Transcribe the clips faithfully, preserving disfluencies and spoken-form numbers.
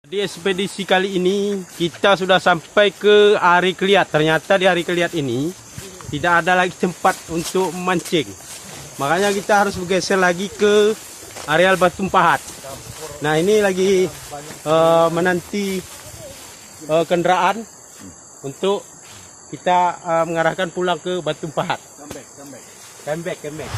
Di ekspedisi kali ini, kita sudah sampai ke Ari Keliat. Ternyata di Ari Keliat ini tidak ada lagi tempat untuk mancing. Makanya kita harus bergeser lagi ke areal Batu Pahat. Nah, ini lagi, eh, menanti, eh, kendaraan untuk kita, eh, mengarahkan pulang ke Batu Pahat. Come back, come back. Come back, come back.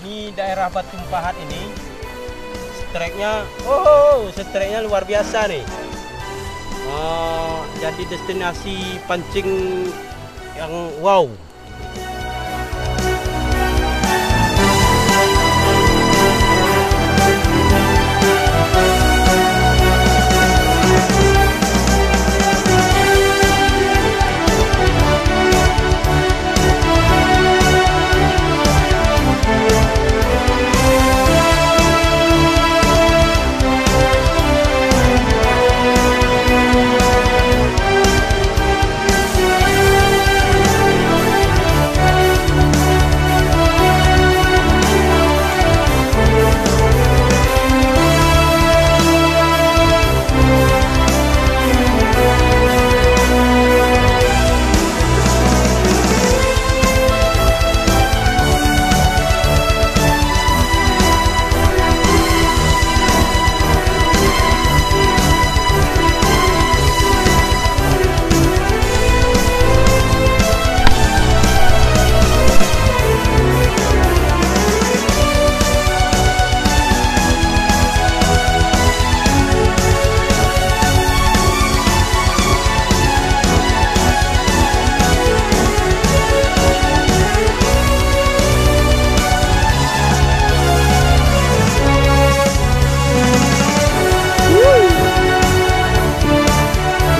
Ini daerah Batu Pahat ini, strike-nya, oh, strike-nya luar biasa nih. Eh, jadi destinasi pancing yang wow.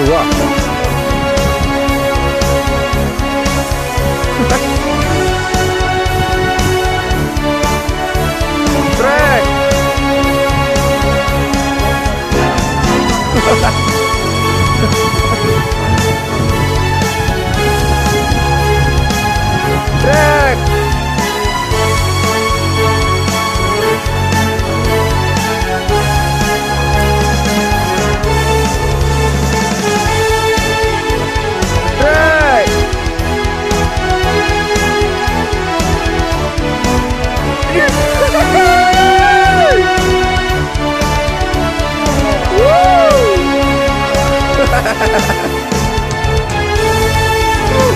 Wah. Trek. Trek. Trek.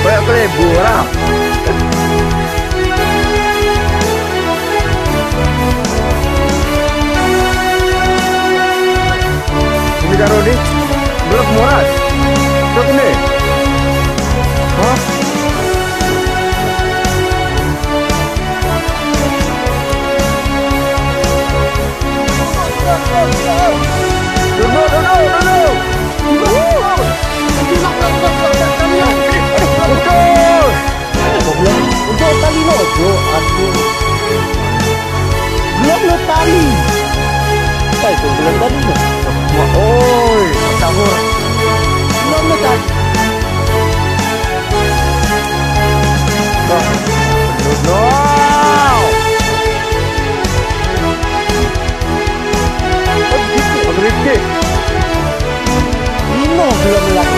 Banyak playboy lah. Ini Caro ni, belum moras. Kau kene. Hah? Duduk, duduk, duduk. Duduk. Goblok, udah tali lo, jo, aku. Belum lo tali. Apa itu belum tali lo? Oi, sahur. Belum lo tali. Dah. Belum lo. Berhenti. Limo belum lah.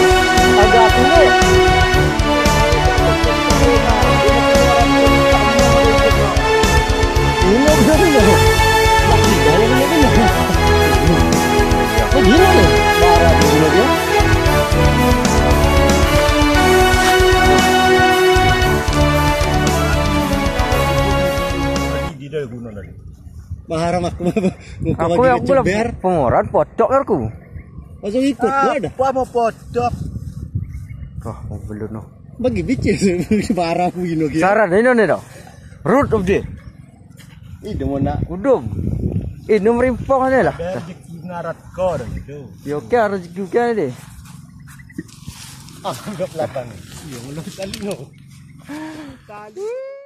Agak tinggi. Limo belum lah. Lagi gaya dia tu. Oh, gila ni. Parah dia gila dia. Di dalam gunung tadi. Maharam aku. Muka aku bagi yang aku lah ceber. Pengoran pocok aku. Langsung ikut, ah, ada. Apa mau pocok? Wah, mau belum noh. Bagi bicik sih, bagi barang aku gino gini. Saran ini nih dah. Root of the. Ih, dia mau nak. Udum. Ini merimpong aja lah. Ada rezeki ngarat kau dah itu. Yo, oke, rezeki oke deh. Ah, anggap lapan. Iya, belum kali no. Kali.